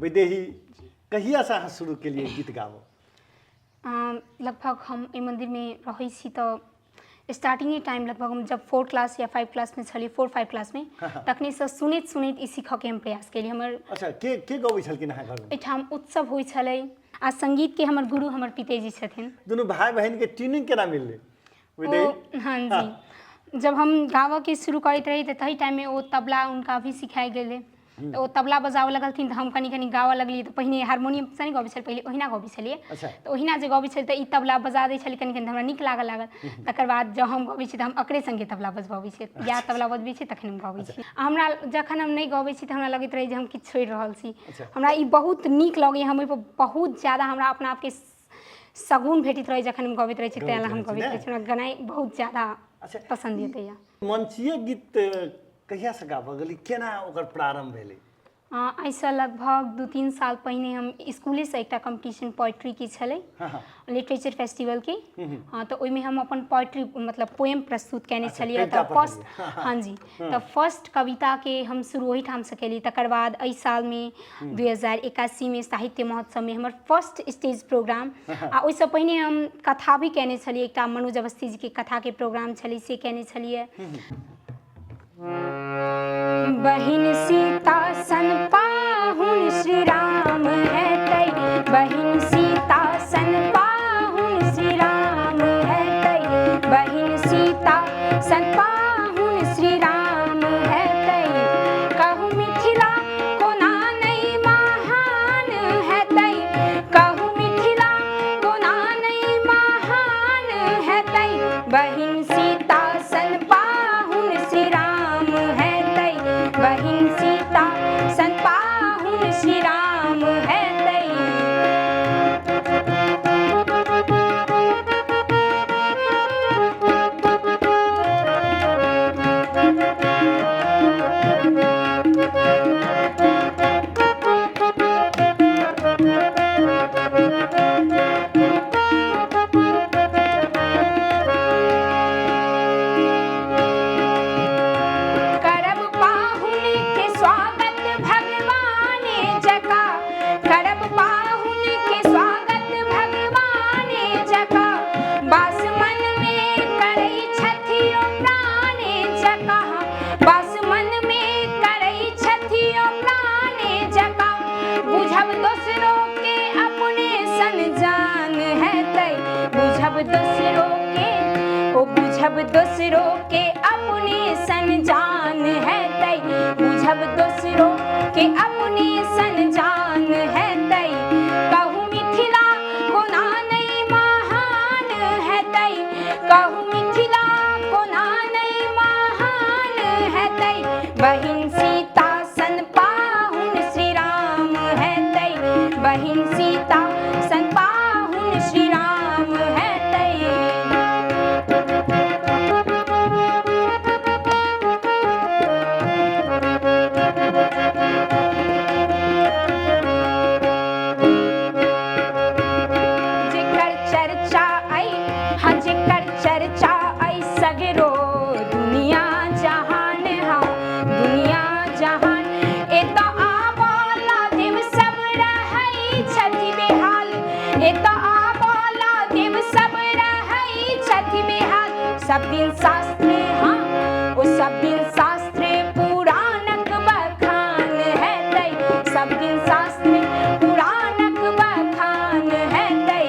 वैदेही, कहियासँ अहाँ शुरू केलियै गीत गाबऽ? लगभग हम एहि मन्दिरमे रहै छी तऽ स्टार्टिंगे टाइम लगभग हम जब 4 क्लास या 5 क्लासमे छलियै, 4 5 क्लासमे, तखनेसँ सुनैत सुनैत ई सीखऽके हम प्रयास केलियै। हमर अच्छा, के के गबै छलखिन अहाँ घरमे? एहिठाम उत्सव होइ छलै आ सङ्गीतके हमर गुरु हमर पितेजी छथिन। दुनू भाय बहिनके ट्यूनिंग केना मिललै वैदेही? ओ हाँ जी, जब हम गाबऽके शुरू करैत रही तऽ तही टाइममे ओ तबला हुनका भी सिखायल गेलै, तऽ ओ तबला बजाबऽ लगलथिन तऽ हम कनि कनि गाबऽ लगलियै। तऽ पहिने हारमोनियमसँ नहि गबै छलियै, पहिले ओहिना गबै छलियै। तऽ ओहिना जे गबै छलियै तऽ ई तबला बजा दै छलै कनि कनि, तऽ हमरा नीक लागऽ लागल। तकर बाद जँ हम गबै छी तऽ हम एकरे सङ्गे तबला बजबबै छियै, इएह तबला बजबै छै तखन हम गबै छी। आ हमरा जखन हम नहि गबै छी तऽ हमरा लगैत रहै जे हम किछु छोड़ि रहल छी। हमरा ई बहुत नीक लगैए, हम ओहिपर बहुत ज्यादा हमरा अपना आपके शगुन भेटैत रहै जखन हम गबैत रहै छी, ताहि लए हम गबैत रहै छी। हमरा गेनाइ बहुत ज्यादा पसन्द यऽ। मंचीय गीत कहियासँ गाबऽ गेली, केना ओकर प्रारम्भ भेलै? एहिसँ लगभग 2-3 साल पहिने हम इसकुलेसँ एकटा कम्पटिशन पोएट्रीके छलै, लिटरेचर फेस्टिवलके, हँ, तऽ ओहिमे हम अपन पोएट्री मतलब पोएम प्रस्तुत कयने छलियै। तऽ फर्स्ट, हाँ जी, तऽ फर्स्ट कविताके हम शुरू ओहिठामसँ केलियै। तकर बाद एहि सालमे 2081मे साहित्य महोत्सवमे हमर फर्स्ट स्टेज प्रोग्राम, आ ओहिसँ पहिने हम कथा भी कयने छलियै, एकटा मनोज अवस्थी जीके कथाके प्रोग्राम छलै से कयने छलियै। बहिन सीता सन पाहुन श्री राम हेतै, बहिन सीता सन पाहुन श्री राम हेतै, बहिन सीता सन पाहुन श्री राम हेतै। कहू मिथिला कोना नहि महान हेतै, कहू मिथिला कोना नहि महान हेतै, बहिन सीता सन पाहुन श्री राम हेतै, बहिन सीता सन पाहुन श्री राम हेतै। करब पाहुन के स्वागत भगवान जका, करब पाहुन के स्वागत भगवान जका, बास मन में करै छथि ओ प्राण जका, बास मन में करै छथि ओ प्राण जका। बुझब दोसरो के अपने सन जान हेतै, बुझब दोसरो के, ओ बुझब दोसरो के अपने सन जान हेतै, बुझब दोसरो के अपने सन जान हेतै। कहू मिथिला कोना नहि महान हेतै, कहू मिथिला कोना नहि महान हेतै, बहिन सीता सन पाहुन श्री राम हेतै, बहिन सीता सन पाहुन श्री राम हेतै। जेकर चर्चा ऐ, हाँ जेकर चर्चा ऐ सगरो दुनिया जहान, हाँ दुनिया जहान, एतऽ आबऽला देव सब रहै छथि बेहाल, एतऽ आबऽला देव सब रहै छथि बेहाल। सब दिन शास्त्र, हाँ ओ सब दिन शास्त्र पुराणक बखान हेतै, सब दिन शास्त्र पुराणक बखान हेतै।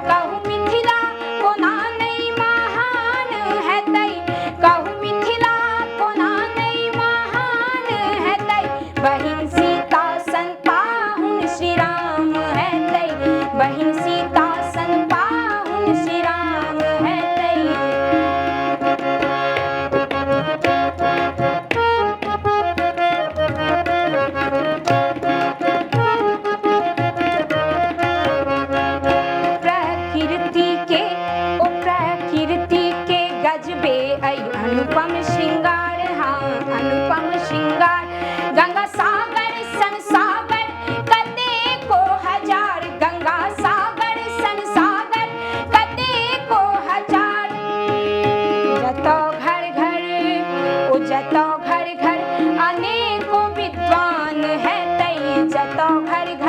कहू मिथिला कोना नहि महान हेतै, कहू मिथिला कोना नहि महान हेतै, बहिन सीता सन पाहुन श्री राम हेतै, बहिन सीता सन पाहुन श्री राम हेतै। प्रकृति के, ओ प्रकृति के गजबे ऐ अनुपम श्रृंगार, हाँ अनुपम श्रृंगार, गंगा सागर सन सागर कतेको हजार, गंगा सागर सन सागर कतेको हजार। जतऽ घर घर, ओ जतऽ घर घर अनेको विद्वान हेतै, जतऽ घर घर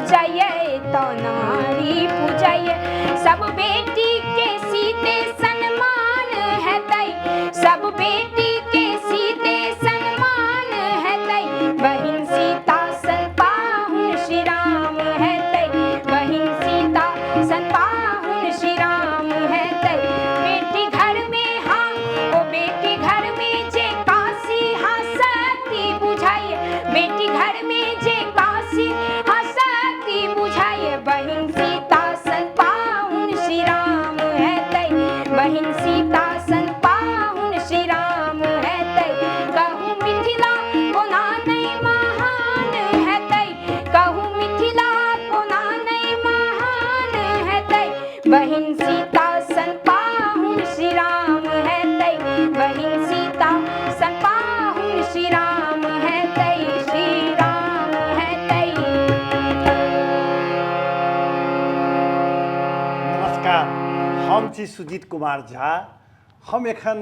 पूजाइए तो नारी पूजाइए। सब बेटी के सीते सम्मान हेतै, सब बेटी के सीते सम्मान हेतै, बहिन सीता सन पाहुन श्री राम हेतै, बहिन सीता सन पाहुन श्री राम हेतै। बेटी घर में हाँ ओ बेटी घर में जे काशी हाँ शक्ति बुझाइए, बेटी घर में जे काशी हाँ शक्ति बुझाइए, बहिन सीता सन पाहुन श्री राम हेतै, बहिन सीता सन पाहुन श्री राम हेतै। कहू मिथिला कोना नहि महान हेतै, कहू मिथिला कोना नहि महान हेतै, बहिन सीता सन पाहुन श्री राम हेतै, बहिन सीता सन पाहुन श्री राम हेतै, श्री राम हेतै। नमस्कार, हम छी सुजीत कुमार झा। हम एखन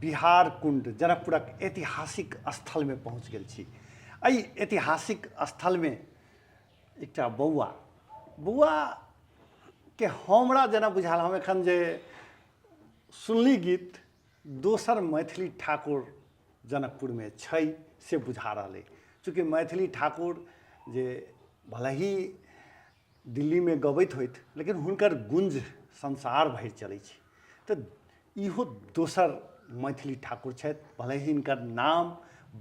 बिहार कुंड जनकपुरक ऐतिहासिक स्थलमे पहुँच गेल छी। एहि ऐतिहासिक स्थलमे एकटा बौआ बौआके हमरा जेना बुझायल, हम एखन जे सुनली गीत, दोसर मैथिली ठाकुर जनकपुरमे छै से बुझा रहल अइ। चूँकि मैथिली ठाकुर जे भले ही दिल्लीमे गबैत होथि, लेकिन हुनकर गुंज संसार भरि चलै छै, तऽ इहो दोसर मैथिली ठाकुर छथि। भले ही हिनकर नाम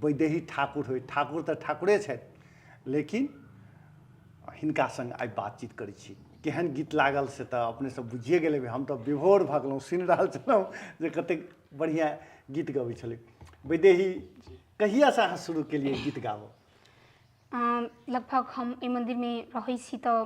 वैदेही ठाकुर होइ, ठाकुर तऽ ठाकुरे छथि, लेकिन हिनका संग आइ बातचीत करै छी। केहन गीत लागल से तऽ अपने सब बुझिए गेल हेबै। हम तऽ विभोर भऽ गेलहुँ, सुनि रहल छलहुँ जे कतेक बढ़िआँ गीत गबै छलै वैदेही। कहियासँ अहाँ शुरू केलियै गीत गाबऽ? लगभग हम एहि मन्दिरमे रहै छी तऽ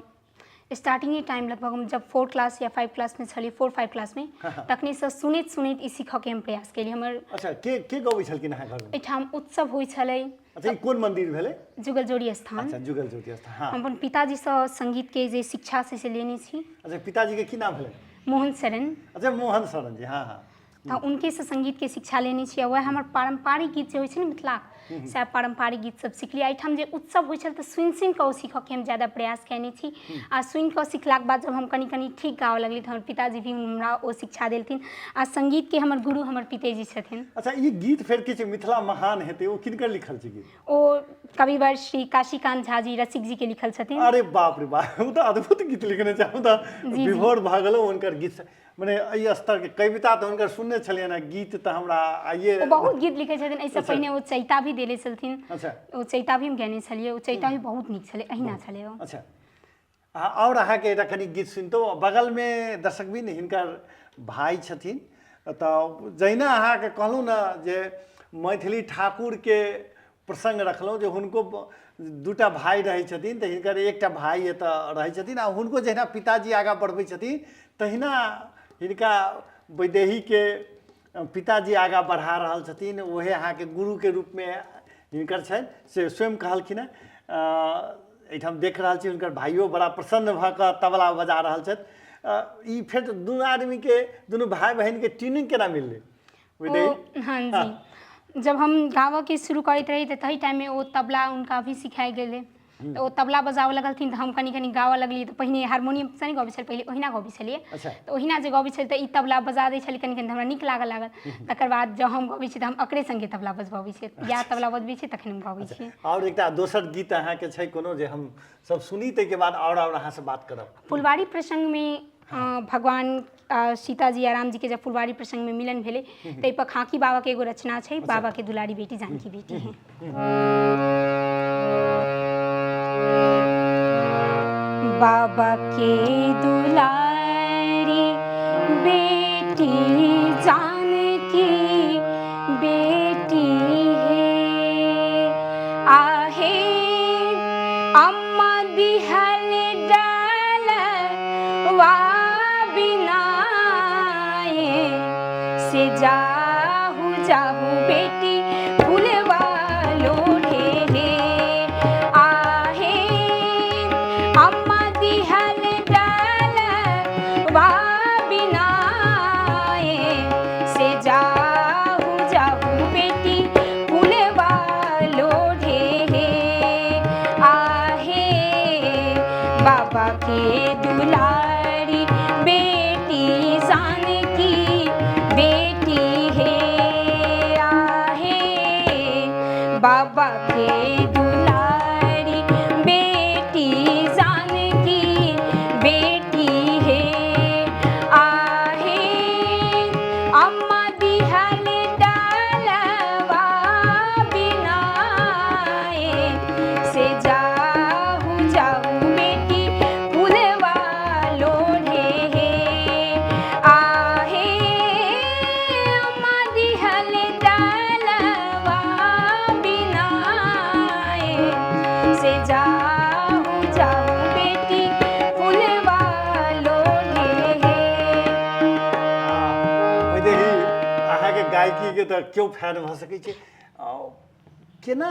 स्टार्टिंगे टाइम लगभग हम जब 4 क्लास या 5 क्लासमे छलियै, 4 5 क्लासमे, तखनेसँ सुनैत सुनैत ई सीखऽके हम प्रयास केलियै। हमर अच्छा, के के गबै छलखिन अहाँ घरमे? एहिठाम उत्सव होइ छलै। अच्छा, ई कोन मंदिर भेलै? जुगल जोड़ी स्थान। अच्छा, जुगल जोड़ी स्थान। हाँ। हम अपन पिताजीसँ संगीतके जे शिक्षा से लेने छी। अच्छा, पिताजीके की नाम भेलै? मोहन शरण। अच्छा, मोहन शरण जी, हाँ हाँ। तऽ हुनकेसँ संगीतके शिक्षा लेने छी आ वएह हमर पारम्परिक गीत जे होइ छै ने मिथिलाके, सएह पारम्परिक गीत सब सिखलियै। एहिठाम जे उत्सव होइ छल तऽ सुनि सुनि कऽ ओ सीखऽके हम ज्यादा प्रयास कयने छी आ सुनि कऽ सिखलाके बाद जब हम कनि कनि ठीक गाबऽ लगली तऽ हमर पिताजी भी हमरा ओ शिक्षा देलथिन आ संगीतके हमर गुरु हमर पितेजी छथिन। अच्छा, ई गीत फेर किछु मिथिला महान हेतै, ओ किनकर लिखल छै गीत? ओ कविवर श्री काशीकांत झा जी रसिक जी के लिखल छथिन। अरे बाप रे बाप, ओ तऽ अद्भुत गीत लिखने छै। हम तऽ विभोर भऽ गेलहुँ हुनकर गीत। मने एहि स्तरके कविता तऽ हुनकर सुनने छलियनि आ गीत तऽ हमरा आइए। ओ बहुत गीत लिखै छथिन। एहिसँ पहिने ओ चैता भी देले छलथिन। अच्छा, ओ चैता भी हम गेने छलियै, ओ चैता भी बहुत नीक छलै, अहिना छलै ओ। अच्छा, आओर अहाँके एकटा कनि गीत सुनितहुँ। बगलमे दर्शक भी हिनकर भाय छथिन, तऽ जहिना अहाँके कहलहुँ ने जे मैथिली ठाकुरके प्रसङ्ग रखलहुँ जे हुनको दूटा भाय रहै छथिन, तऽ हिनकर एकटा भाय एतऽ रहै छथिन आ हुनको जहिना पिताजी आगाँ बढ़बै छथिन तहिना हिनका वैदेहीके पिताजी आगाँ बढ़ा रहल छथिन। ओहे अहाँके गुरुके रूपमे हिनकर छनि से स्वयं कहलखिन हेँ। एहिठाम देख रहल छी हुनकर भाइयो बड़ा प्रसन्न भऽ कऽ तबला बजा रहल छथि। ई फेर दुनू आदमीके, दुनू भाय बहिनके ट्यूनिंग केना मिललै वैदेही? हाँ जी, जब हम गाबऽके शुरू करैत रही तऽ तही टाइममे ओ तबला हुनका भी सिखायल गेलै, तऽ ओ तबला बजाबऽ लगलथिन तऽ हम कनि कनि गाबऽ लगलियै। तऽ पहिने हारमोनियमसँ नहि गबै छलियै, पहिले ओहिना गबै छलियै। तऽ ओहिना जे गबै छलियै तऽ ई तबला बजा दै छलियै कनि कनि, तऽ हमरा नीक लागऽ लागल। तकर बाद जँ हम गबै छी तऽ हम एकरे सङ्गे तबला बजबबै छियै, या तबला बजबै छियै तखन हम गबै छियै। आओर एकटा दोसर गीत अहाँके छै कोनो जे हम सब सुनी, ताहिके बाद आओर अहाँसँ बात करब? फुलवारी प्रसङ्गमे भगवान सीताजी आ रामजीके जब फुलवारी प्रसङ्गमे मिलन भेलै ताहि पर खाँकी बाबाके एगो रचना छै, बाबा के दुलारी बेटी जानकी बेटी है। बाबा के दुलारी बेटी जानकी बेटी है, आहे अम्मा दिहल डाल वा बिनाए से जाहु जाहु बेटी फुलवा लोढ़े हे, आहे अम्मा दिहल डाल वा बिनाए बाबा के दुलारी बेटी जानकी बेटी हे। आहे अम्मा दिहल डालवा बिनाए से जाहु जाहु बेटी फुलवा लोढ़े हे। आहे अम्मा दिहल डालवा बिनाए से जाहु जाहु बेटी फुलवा लोढ़े हे। वैदेही, अहाँके गायकीके तऽ केओ फैन भऽ सकै छै। केना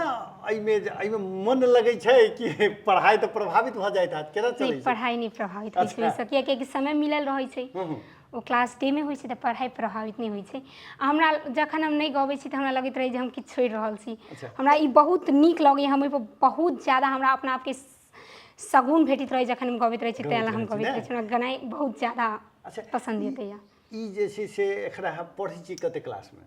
एहिमे एहिमे मन लगै छै कि पढ़ाइ तऽ प्रभावित भऽ जाइत हैत, केना नहि, चलै छै? पढ़ाइ नहि प्रभावित होइ छै ओहिसँ, कियाकि समय मिलल रहै छै। ओ क्लास डे मे होइ छै तऽ पढ़ाइ प्रभावित नहि होइ छै। आ हमरा जखन हम नहि गबै छी तऽ हमरा लगैत रहै जे हम किछु छोड़ि रहल छी। हमरा ई बहुत नीक लगैए, हम ओहिपर बहुत ज्यादा हमरा अपना आपके सगुन भेटैत रहै जखन हम गबैत रहै छी, ताहि लए हम गबैत गबैत रहै रहै छी। हमरा गनाइ बहुत ज्यादा पसन्द यऽ। ई जे छै से एखन अहाँ पढ़ै छी कते क्लासमे?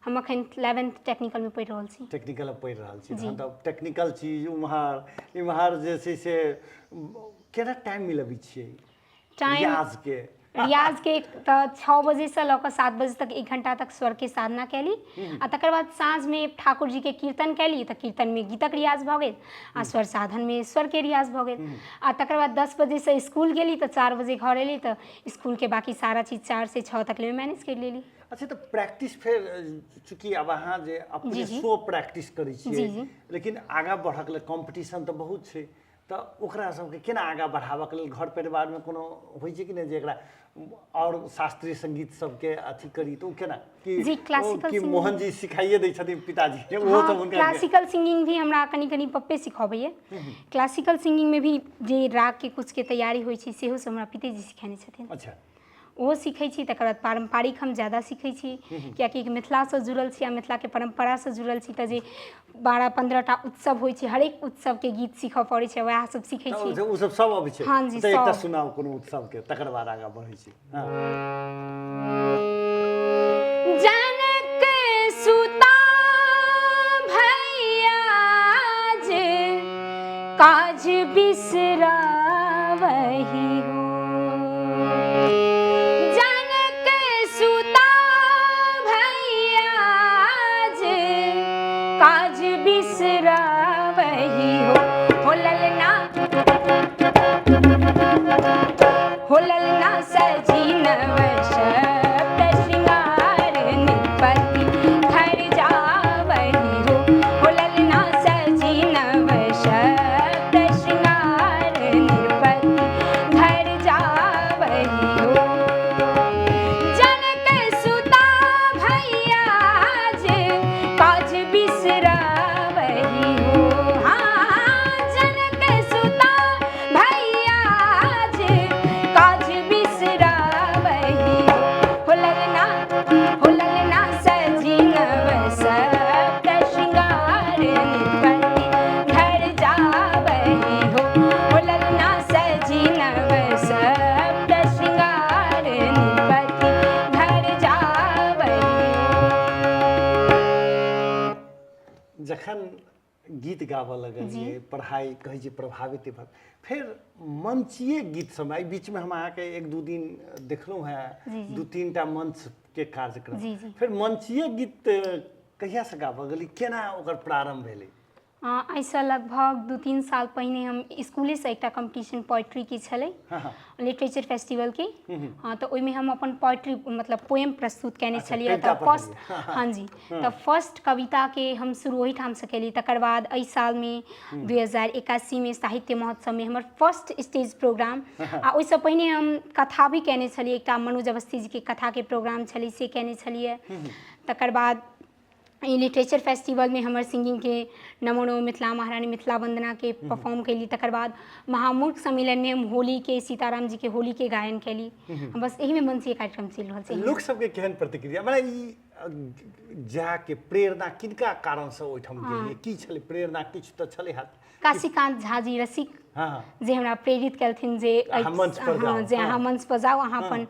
हम अखन 11th टेक्निकलमे पढ़ि रहल छी। टेक्निकल पढ़ि रहल छी, तहन तऽ टेक्निकल चीज उम्हर इम्हर जे छै से केना टाइम मिलबै छियै? टाइम रियाजके? रियाजके तऽ 6 बजेसँ लऽ कऽ 7 बजे तक 1 घंटा तक स्वरके साधना कयली आ तकर बाद साँझमे ठाकुर जीके कीर्तन कयली, तऽ कीर्तनमे गीतक रियाज भऽ गेल आ स्वर साधनमे स्वरके रियाज भऽ गेल। आ तकर बाद 10 बजेसँ स्कूल गेली तऽ 4 बजे घर एली, तऽ स्कूलके बाकी सारा चीज 4 से 6 तक ले मैनेज करि लेली। अच्छा, तऽ प्रैक्टिस फेर चूँकि आब अहाँ जे अपने स्व प्रैक्टिस करै छियै, लेकिन आगाँ बढ़ऽके लेल कॉम्पिटिशन तऽ बहुत छै, तऽ ओकरा सबके केना आगाँ बढ़ाबऽके लेल घर परिवारमे कोनो होइ छै कि नहि जे एकरा आओर शास्त्रीय संगीत सबके अथी करी, तऽ ओ केना कि जी, क्लासिकल कि मोहन जी सिखाइए दै छथिन पिताजी, ओहो सब हुनका? क्लासिकल सिंगिंग भी हमरा कनि कनि पप्पे सिखबैए। क्लासिकल सिंगिंगमे भी जे रागके कुछके तैयारी होइ छै सेहो सब हमरा पितेजी सिखेने छथिन। ओहो सीखै छी। तकर बाद पारम्परिक हम ज्यादा सीखै छी, कियाकि मिथिलासँ जुड़ल छी आ मिथिलाके परम्परासँ जुड़ल छी, तऽ जे 12-15 टा उत्सव होइ छै हरेक उत्सवके गीत सीखऽ पड़ै छै, वएह सब सीखै छी। ओ सब सब अबै छै? हाँ जी। तऽ एकटा सब। सुनाउ कोनो उत्सवके, तकर बाद आगाँ बढ़ै छी। हँ। जनक सुता भैया जे काज बिसरावही हो, जनक सुता भैया जे काज बिसरावही हो, हो ललना, हो ललना सजीनव सप्त श्रृंगार निपति घर जावही हो, हो ललना सजीनव सप्त श्रृंगार निपति घर जावही हो। जनक सुता भैया जे काज बिसरावही हो, हाँ जनक सुता भैया जे काज बिसरावही हो, हो ललना, हो ललना सजीनव सप्त श्रृंगार निपति घर जावही हो, हो ललना सजीनव सप्त श्रृंगार निपति घर जावही हो। जखन गीत गाबऽ लगलियै, पढ़ाइ कहै छी प्रभावित भऽ, फेर मंचीय गीत सब एहि बीचमे हम अहाँके 1-2 दिन देखलहुँ हेँ, 2-3 टा मंचके कार्यक्रम, फेर मंचीय गीत कहियासँ गाबऽ गेली, केना ओकर प्रारम्भ भेलै? एहिसँ लगभग 2-3 साल पहिने हम स्कूलेसँ एकटा कॉम्पिटिशन पोएट्रीके छलै, लिटरेचर फेस्टिवलके, हँ, तऽ ओहिमे हम अपन पोएट्री मतलब पोएम प्रस्तुत कयने छलियै। कविता तऽ फर्स्ट पढ़लियै। हाँ जी, तऽ फर्स्ट कविताके हम शुरू ओहिठामसँ केलियै। तकर बाद एहि सालमे 2081मे साहित्य महोत्सवमे हमर फर्स्ट स्टेज प्रोग्राम, आ ओहिसँ पहिने हम कथा भी कयने छलियै, एकटा मनोज अवस्थी जीके कथाके प्रोग्राम छलै से कयने छलियै। तकर बाद ई लिटरेचर फेस्टिवलमे हमर सिंगिंगके नमो नमो मिथिला महारानी मिथिला वन्दनाके परफॉर्म कयली। तकर बाद महामूर्ख सम्मेलनमे हम होलीके सीताराम जीके होलीके गायन कयली। बस एहिमे मंचीय कार्यक्रम चलि रहल छै। लोक सबके केहन प्रतिक्रिया, मने ई जाके प्रेरणा किनका कारणसँ ओहिठाम गेलियै, की छलै प्रेरणा, किछु तऽ छलै हैत? काशीकान्त झा जी रसिक हँ जे हमरा प्रेरित केलथिन जे अहाँ मंच पर जाउ। जे अहाँ मंच पर जाउ, अहाँ अपन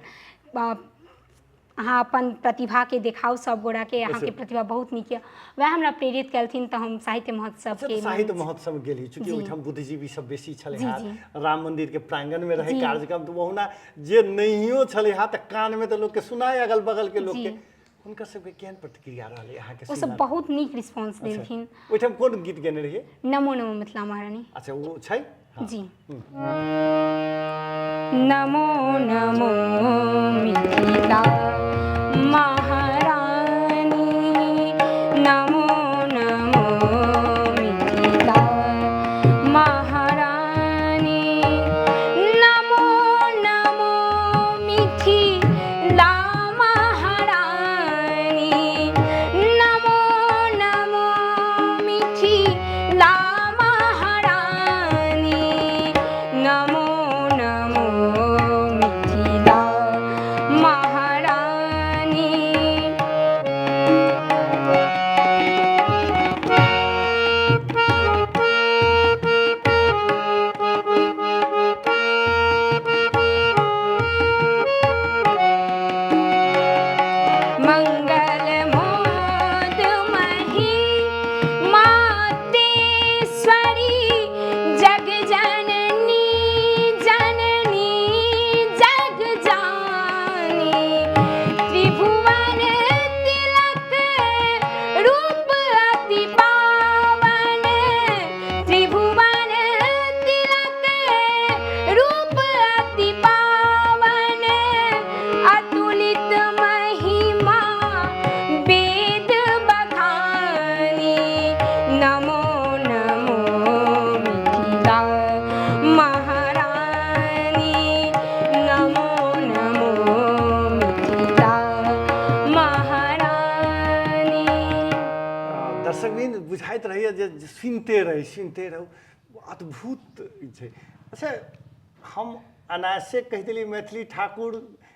अहाँ अपन प्रतिभाके देखाउ सब गोराके, अहाँके प्रतिभा बहुत नीक यऽ। वएह हमरा प्रेरित केलथिन तऽ हम साहित्य महोत्सवके साहित्य महोत्सव गेली, चूँकि ओहिठाम बुद्धिजीवी सब बेसी छलै हँ, राम मंदिर के प्रांगण में रहे कार्यक्रम, तऽ ओहुना जे नहियो छलै हँ तऽ कान में तऽ लोकके सुनाय अगल बगल के लोकके, हुनकर सबके केहन प्रतिक्रिया रहलै अहाँके? ओ सब बहुत नीक रिस्पॉन्स देलखिन। ओहिठाम कोन गीत गेने रहियै? नमो नमो मिथिला महारानी। अच्छा, ओ छै? जी। नमो नमो मिथिला महारानी, नमो नमो मिथिला महारानी, नमो नमो मिथिला महारानी, नमो नमो मिथिला महारानी, नमो नमो मिथिला महारानी। मंगल मोद मही मातेश्वरी, जग जननी जननी जग जानी, त्रिभुवन तिलक रूप अति पावन, त्रिभुवन तिलक रूप अति पावन, अतुलित महिमा वेद बखानी, नमो नमो मिथिला महारानी, नमो नमो मिथिला महारानी। दर्शकबिन बुझाइत रहैए जे सुनिते रही सुनिते रहू, अद्भुत छै। अच्छा, हम अनायासे कहि देलियै मैथिली ठाकुर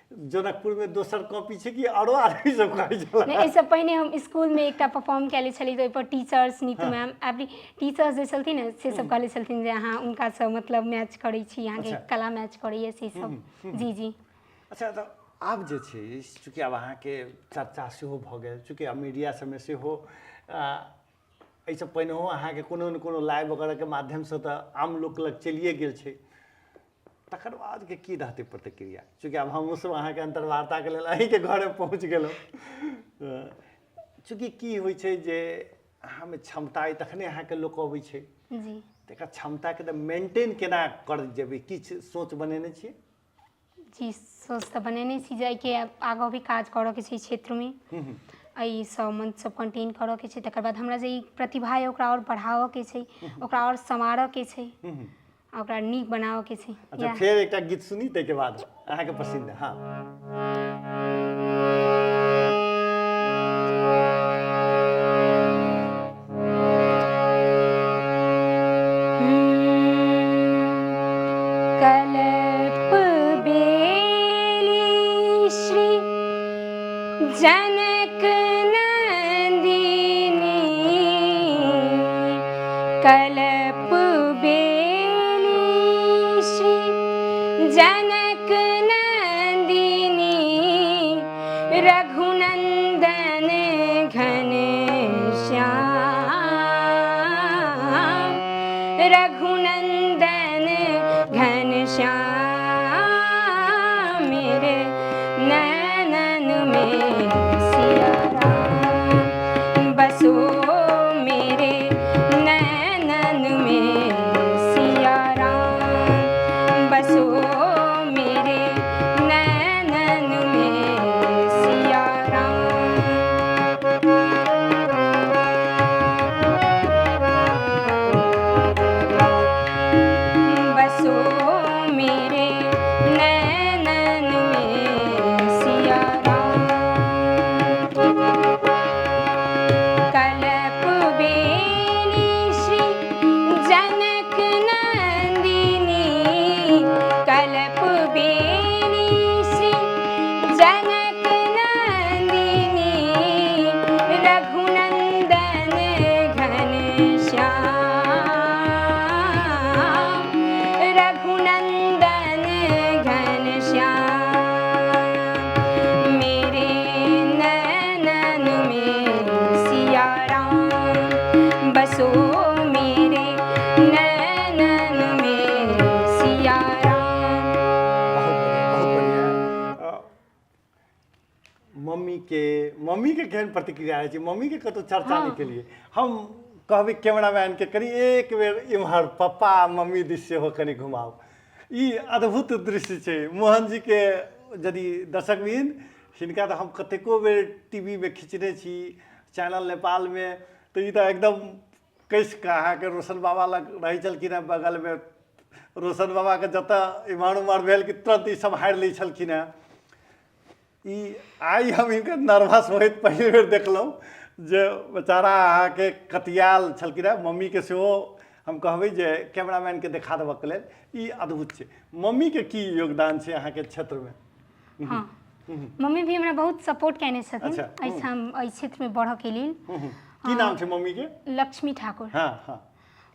जनकपुरमे दोसर कॉपी छै कि आरो आदमी सब कहै छलै? नहि, एहिसँ पहिने हम स्कूलमे एकटा परफॉर्म कयले छलियै, तऽ ओहिपर teachers Neetu ma'am every teachers जे छलथिन ने से सब कहले छलथिन जे अहाँ हुनकासँ मतलब मैच करै छी, अहाँके कला मैच करैए, से सब। जी जी। अच्छा, तऽ आब जे छै चूँकि आब अहाँके चर्चा सेहो भऽ गेल, चूँकि आब मीडिया सबमे सेहो एहिसँ पहिनेहो अहाँके कोनो ने कोनो लाइव वगैरहके माध्यमसँ तऽ आम लोक लग चलिए गेल छै, तकर बादके की रहतै प्रतिक्रिया? चूँकि आब हमहूँसब अहाँके अन्तर्वार्ताके लेल अहीँके घरे पहुँच गेलहुँ। चूँकि की होइ छै जे अहाँमे क्षमता अइ तखने अहाँके लोक अबै छै, जी, तऽ एकर क्षमताके तऽ मेंटेन केना कर जेबै, किछु सोच बनेने छियै? जी, सोच तऽ बनेने छी जाइके आगाँ भी काज करऽके छै क्षेत्रमे, एहि सब मंच सब कंटिन्यू करऽके छै। तकर बाद हमरा जे ई प्रतिभा अइ ओकरा आओर बढ़ाबऽके छै, ओकरा आओर सम्हारऽके छै, आ ओकरा नीक बनाबऽके छै। अच्छा, फेर एकटा गीत सुनी ताहिके बाद अहाँके पसन्द। हँ। कल्प बेली श्री जनक नंदिनी, कल्प बेली श्री जनक नंदिनी, रघुनंदन घन श्याम, रघुनंदन घन श्याम, मेरे नैनन में सिया राम बसो, मेरे नैनन में सिया राम बसो, मेरे नैनन में सिया राम। बसो मेरे नैनन में सिया राम। बहुत बढ़िया, बहुत बढ़िया। मम्मी के केहन प्रतिक्रिया होइ छै? मम्मी के कतौ चर्चा नहि केलियै हम। कहबै कैमरामैन के कनि एक बेर इम्हर पप्पा आ मम्मी दिस सेहो कनि घुमाउ। ई अद्भुत दृश्य छै मोहन जी के। यदि दर्शकवृन्द, हिनका तऽ हम कतेको बेर टीवी मे खिचने छी, चैनल नेपालमे, तऽ ई तऽ एकदम कसि कऽ अहाँके रोशन बाबा लग रहै छलखिन हेँ बगलमे। रोशन बाबाके जतऽ इम्हर उम्हर भेल कि तुरन्त ई सम्हारि लै छलखिन हेँ। ई आइ हम हिनकर नर्वस होइत पहिल बेर देखलहुँ, जे बेचारा अहाँके कतियाल छलखिन हेँ। मम्मीके सेहो हम कहबै जे कैमरामैनके देखा देबऽके लेल। ई अद्भुत छै। मम्मीके की योगदान छै अहाँके क्षेत्रमे? हँ, मम्मी भी हमरा बहुत सपोर्ट केने छथिन एहिठाम, एहि क्षेत्रमे बढ़ऽके लेल। की नाम छै मम्मीके? लक्ष्मी ठाकुर। हँ हँ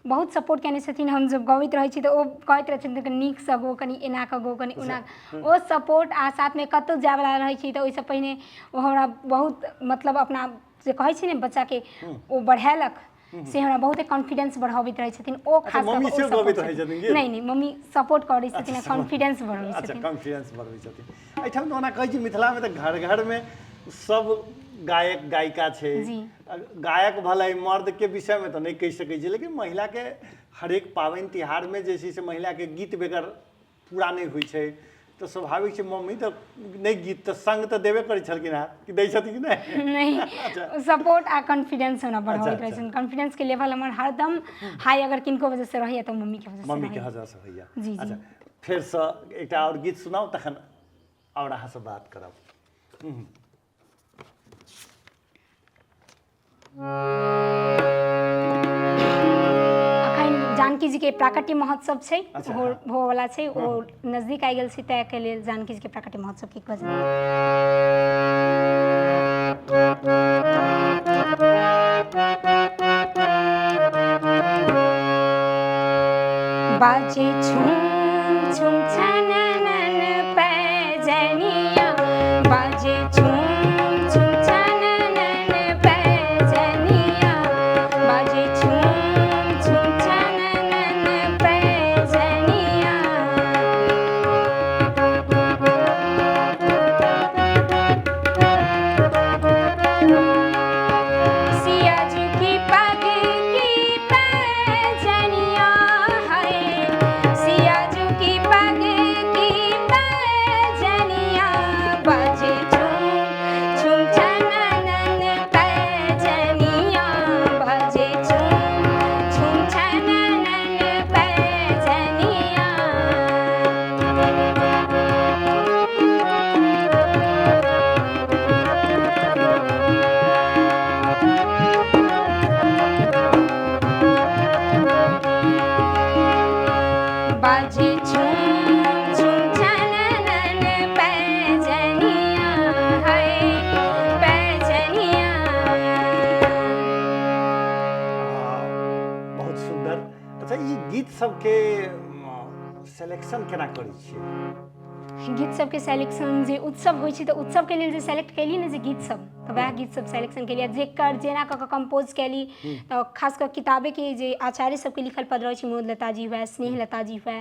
बहुत सपोर्ट केने छथिन। हम जब गबैत रहै छी तऽ ओ कहैत रहै छथिन, नीकसँ गो, कनि एना कऽ गो, कनि ओना। ओ सपोर्ट आ साथमे कतहु जायवला रहै छी तऽ ओहिसँ पहिने ओ हमरा बहुत, मतलब अपना जे कहै छै ने, बच्चाके ओ बढ़ेलक, से हमरा बहुते कॉन्फिडेंस बढ़ाबैत रहै छथिन ओ। खास मम्मी कऽ सेहो गबैत रहै छथिन की? नहि नहि, मम्मी सपोर्ट करै छथिन आ कॉन्फिडेंस बढ़बै छथिन। कॉन्फिडेंस बढ़बै छथिन। एहिठाम तऽ ओना कहै छी, मिथिलामे तऽ घर घरमे सब गायक गायिका छै। गायक भले मर्दके विषयमे तऽ नहि कहि सकै छी, लेकिन महिलाके हरेक पाबनि तिहारमे जे छै से महिलाके गीत बगैर पूरा नहि होइ छै। तऽ स्वाभाविक छै, मम्मी तऽ नहि गीत तऽ सङ्ग तऽ देबे करै छलखिन हेँ कि दै छथिन कि नहि? नहि, सपोर्ट आ कॉन्फिडेंस हमरा बढ़ाबैत रहै छथिन। कॉन्फिडेंस के लेवल हमर हरदम हाई अगर किनको वजह से रहैया तऽ मम्मी के वजह से। मम्मीके वजह से होइया। जी। अच्छा, फेरसँ एकटा आओर गीत सुनाउ, तखन आओर अहाँसँ बात करब। अखन जानकी जी के प्राकट्य महोत्सव छै, होवला छै, ओ नजदीक आबि गेल छै, ताहिके लेल जानकी जी के प्राकट्य महोत्सव के भजन। बाजे छुम छुम छननन पैजनिया, बाजे छुम छुम छननन पैजनिया, बाजे छुम छुम छननन पैजनिया। सिया जी की पग की पैजनिया है, सिया जी की पग की पैजनिया, बाजे झुम झुम छननन पैजनिया, बाजे झुम झुम छननन पैजनिया। बाजे झुम झुम छननन पैजनिया है, पैजनिया। बहुत सुन्दर। अच्छा, ई गीत सबके सिलेक्शन केना करै छियै? गीत सबके सेलेक्शन, जे उत्सव होइ छै तऽ उत्सवके लेल जे सेलेक्ट केली ने जे गीत सब, तऽ वएह गीत सब सेलेक्शन केली आ जेकर जेना कऽ कऽ कम्पोज केली। तऽ खास कऽ किताबेके जे आचार्य सबके लिखल पद रहै छै, मोद लता जी हुए, स्नेह लता जी हुए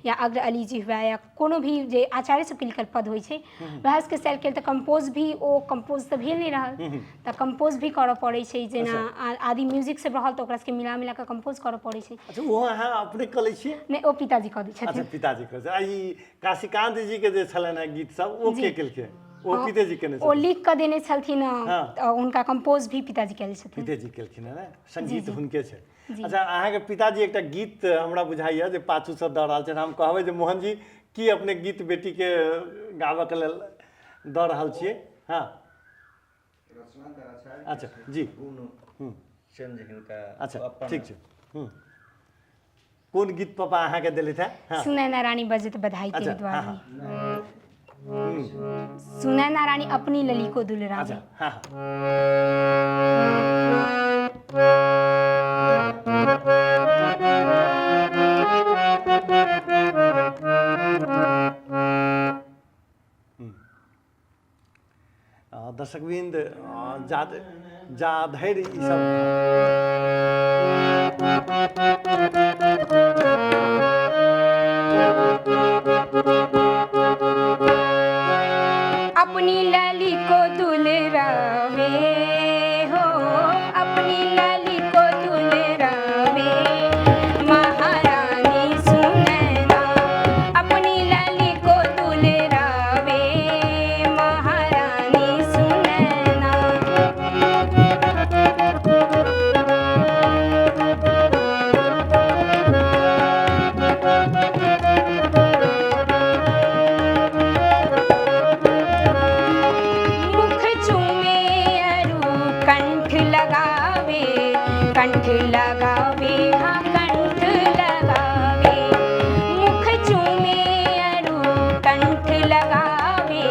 या अग्र अली जी हुए या कोनो भी जे आचार्य सबके लिखल पद होइ छै, वएह सबके सेलेक्ट केली। तऽ कम्पोज भी, ओ कम्पोज तऽ भेल नहि रहल, तऽ कम्पोज भी करऽ पड़ै छै। जेना आदि म्यूजिक सब रहल तऽ ओकरा सबके मिला मिला कऽ कम्पोज करऽ पड़ै छै। अच्छा, ओहो अहाँ अपने कऽ लै छियै? नहि, ओ पिताजी कऽ दै छथिन। पिताजी करै छै। आ ई काशीकान्त जी के जे छलनि हेँ गीत सब, ओ के केलकै? ओ पितेजी केने ओ छथिन? लिख कऽ देने छलथिन तऽ हुनका कम्पोज भी पिताजी कयले छथिन। पितेजी केलखिन हेँ ने, संगीत हुनके छै। अच्छा, अहाँके पिताजी एकटा गीत हमरा बुझाइया जे पाछूसँ दऽ रहल छनि। हम कहबै जे मोहन जी की अपने गीत बेटीके गाबऽके लेल दऽ रहल छियै? हँ। रचना तऽ आचार्य अच्छा जी गुण चेंज हिनका अपन। ठीक छै। कोन गीत पापा अहाँके देलथि हेँ? हँ। सुनैना रानी बजत बधाई तेरे अच्छा हँ द्वारी। सुनैना रानी अपनी लली को दुलरावे। अच्छा, हँ हँ। दर्शकवृन्द, जा जा धरि ईसब लगावे हाँ कंठ लगावे, मुख चूमे अरु कंठ लगावे,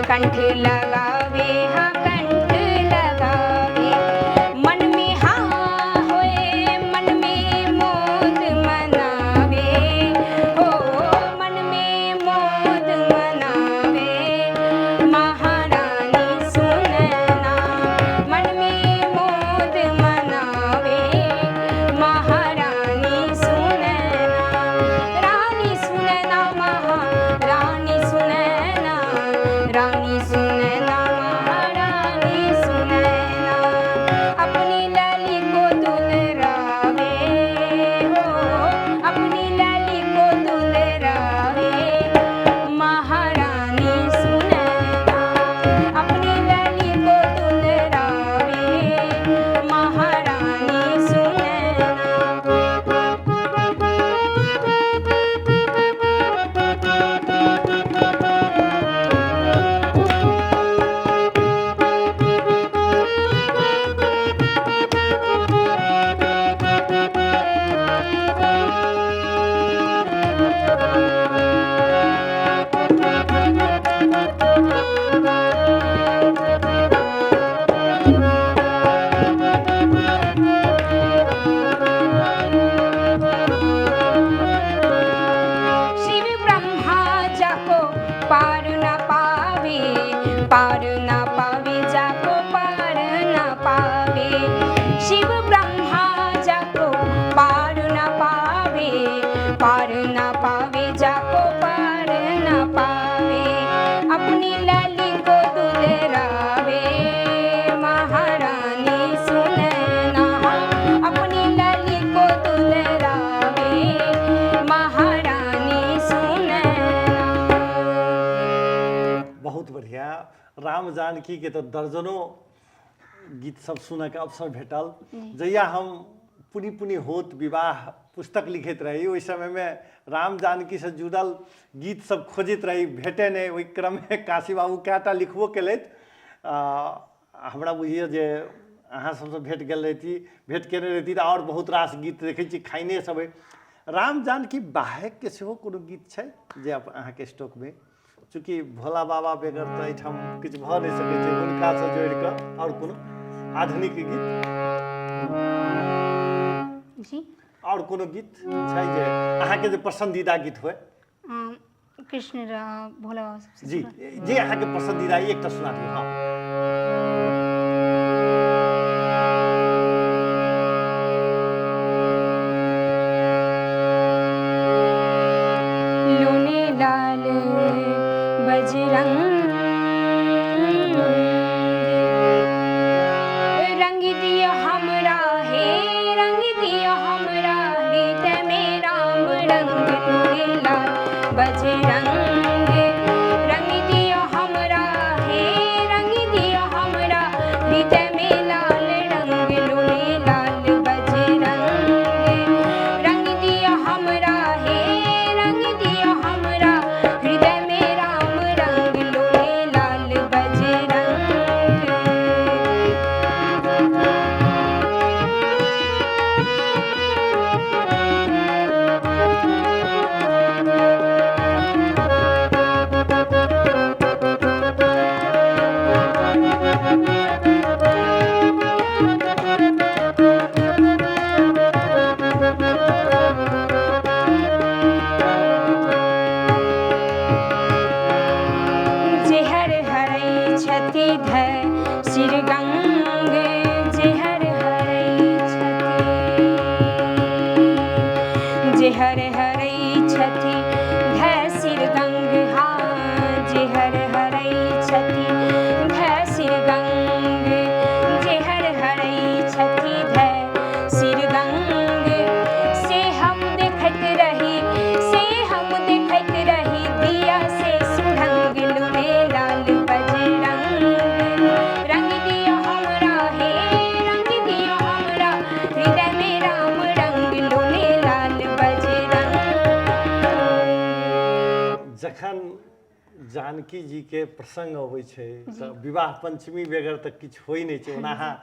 कंठ लगावे हाँ कंठ लगावे। मन में हाँ होए मन में मोद मनावे, हो मन में मोद मनावे महारानी सुनना, मन में मोद मनावे महारानी सुनना, रानी सुनना महारानी सुनना, रानी सुनना महारानी सुनना, अपनी लाली को दुलरावे हो, अपनी लाली को दुलरावे महारानी सुनना, अपनी लाली को दुलरावे महारानी सुनना। शिव ब्रह्मा जाको पार न पावे, पार न पावे जाको पार न पावे, शिव ब्रह्मा जाको पार न पावे, पार न पावे जाको पार न पावे, अपनी लाली को दुलरावे महारानी सुनना, अपनी लाली को दुलरावे महारानी सुनना। बहुत बढ़िया। राम जानकी के तऽ दर्जनों गीत सब सुनऽके अवसर भेटल। जहिया हम पुनि पुनि होत विवाह पुस्तक लिखैत रही ओहि समयमे राम जानकीसँ जुड़ल गीत सब खोजैत रही, भेटै नहि। ओहि क्रममे काशी बाबू कएटा लिखबो केलथि। हमरा बुझियौ जे अहाँ सबसँ भेट गेल रहिती, भेट केने रहिती तऽ आओर बहुत रास गीत देखै छी खाइने सब अइ। राम जानकी बाहेकके सेहो कोनो गीत छै जे अहाँके स्टॉकमे? चूँकि भोला बाबा बेगर तऽ एहिठाम किछु भऽ नहि सकै छै, हुनकासँ जोड़ि कऽ आओर कोनो आधुनिक गीत जी आओर कोनो गीत छै जे अहाँके जे पसन्दीदा गीत होइ? कृष्ण र भोला बाबा सबसे जी, जे अहाँके पसन्दीदा एकटा सुना दियौ। हाँ, लोने लाल बजरंग रंग दियो हमरा हे, रंग दियो हमरा हृदय में राम रंग, लोने लाल बजरंग रंग दियो हमरा हे, रंग दियो हमरा हृदय में लाल रंग, लोने लाल बजरंग रंग दियो हमरा हे, रंग दियो हमरा हृदय में राम रंग, लोने लाल बजरंग। जे हर हरै छथि धय शिर गंग, जे हर हरै छथि, जे हर हरै छथि धय शिर गंग, हाँ जे हर हरै छथि धय शिर गंग, जे हर हरै छथि धय शिर गंग, से हम देखैत रही, से हम देखैत रही दिया से सुरंग, लुने लाल बजरंग रंग दियो हमरा हे, रंग दियो हमरा हृदय में राम रंग, लुने लाल बजरंग। जखन जानकी जी के प्रसंग अबै छै तऽ विवाह पंचमी बगैर तऽ किछु होइ नहि छै। ओना अहाँ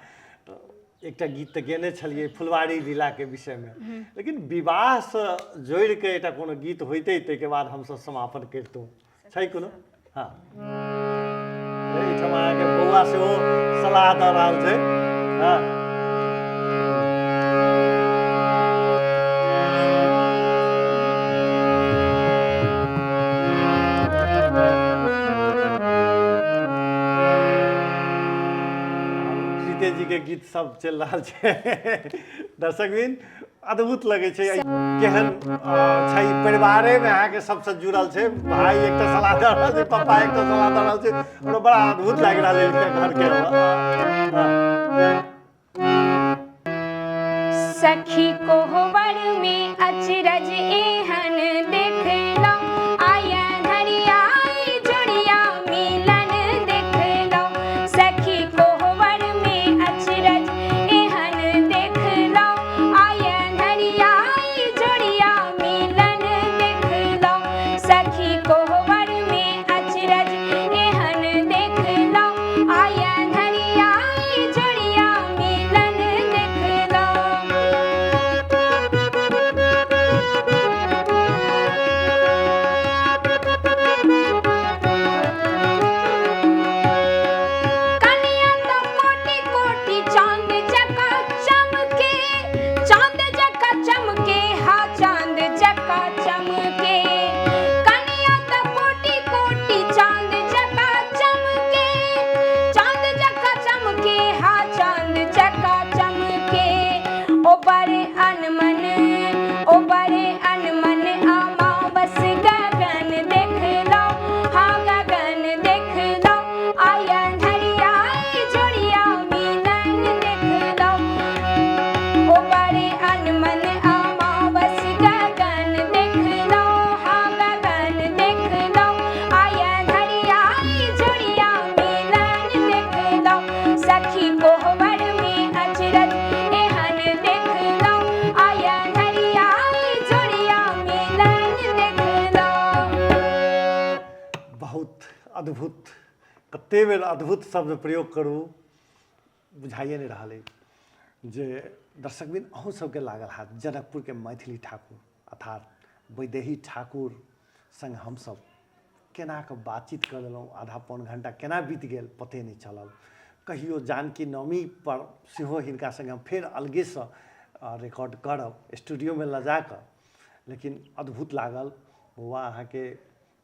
एकटा गीत तऽ गेने छलियै फुलवारी लीलाके विषयमे, लेकिन विवाहसँ जोड़िके एकटा कोनो गीत होइतै ताहिके बाद हमसब समापन करितहुँ। छै कोनो? हँ, एहिठाम अहाँके बौआ सेहो सलाह दऽ रहल छै। हँ, सीते जी के गीत सब चलि रहल छै। दर्शकबिन, अद्भुत लगै छै केहन छै परिवारेमे अहाँके सबसँ जुड़ल छै। भाई एकटा सलाह दऽ रहल छै, पप्पा एकटा सलाह दऽ रहल छै, हमरा बड़ा अद्भुत लागि रहल है घरके। सखी कोहबर में अचरज एहन देखलो, आया धरियाई जोड़िया मिलन देखलो। सखी कोहबर में अचरज एहन देखलो, आया धरियाई जोड़िया मिलन देखलो। सखी कोहबर में अचरज एहन देखलो, आया धरियाई जोड़िया मिलन देखलो। कनिया तो कोटि कोटि चांद जका चमके, चांद जका चमके, हा चांद जका चमके। कनिया तो कोटि कोटि चांद जका चमके, चांद जका चमके, हा चांद जका चमके। ओ बड़े अनमन, ओ बड़े अनमन अमावस गगन देख लो, हाँ गगन देख लो। आया धरियाई जोड़िया मिलन देख लो। ओ बड़े अनमन अमावस गगन देख लो, हाँ गगन देख लो। आया धरियाई जोड़िया मिलन देख लो। सखी कोहबर में अचरज एहन देख लो, आया धरियाई जोड़िया मिलन देख लो। बहुत अद्भुत, कते बेर अद्भुत शब्द प्रयोग करू बुझाइए नहि रहल अछि। जे दर्शकबिन अहूँ सबके लागल हैत जनकपुरके मैथिली ठाकुर अर्थात वैदेही ठाकुर संग हमसब केना कऽ बातचीत कऽ लेलहुँ, आधा पौन घंटा केना बीत गेल पते नहि चलल। कहियो जानकी नवमी पर सेहो हिनका संगे हम फेर अलगेसँ रिकॉर्ड करब स्टूडियोमे लऽ जाकऽ, लेकिन अद्भुत लागल। बौआ अहाँके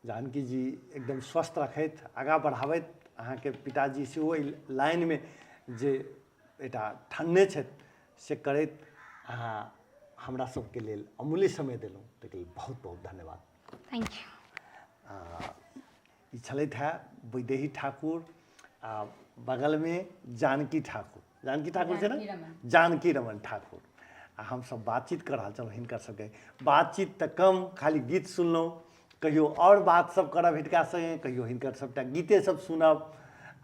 जानकी जी एकदम स्वस्थ रखथि, आगाँ बढ़ाबथि। अहाँके पिताजी सेहो एहि लाइनमे जे एकटा ठनने छथि से करैत अहाँ हमरा सबके लेल अमूल्य समय देलहुँ, ताहिके लेल बहुत बहुत धन्यवाद। Thank you. ई छलथि हेँ वैदेही ठाकुर आ बगलमे जानकी ठाकुर, जानकी ठाकुर छै ने, जानकी रमन ठाकुर। आ हमसब बातचीत कऽ रहल छलहुँ हिनकर सबके। बातचीत तऽ कम, खाली गीत सुनलहुँ। कहियो आओर बात सब करब हिनका संगे, कहियो हिनकर सबटा गीते सब सुनब।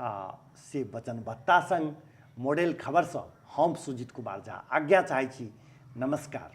आ से वचनबद्धता संग मॉडल खबरसँ हम सुजीत कुमार झा आज्ञा चाहै छी। नमस्कार।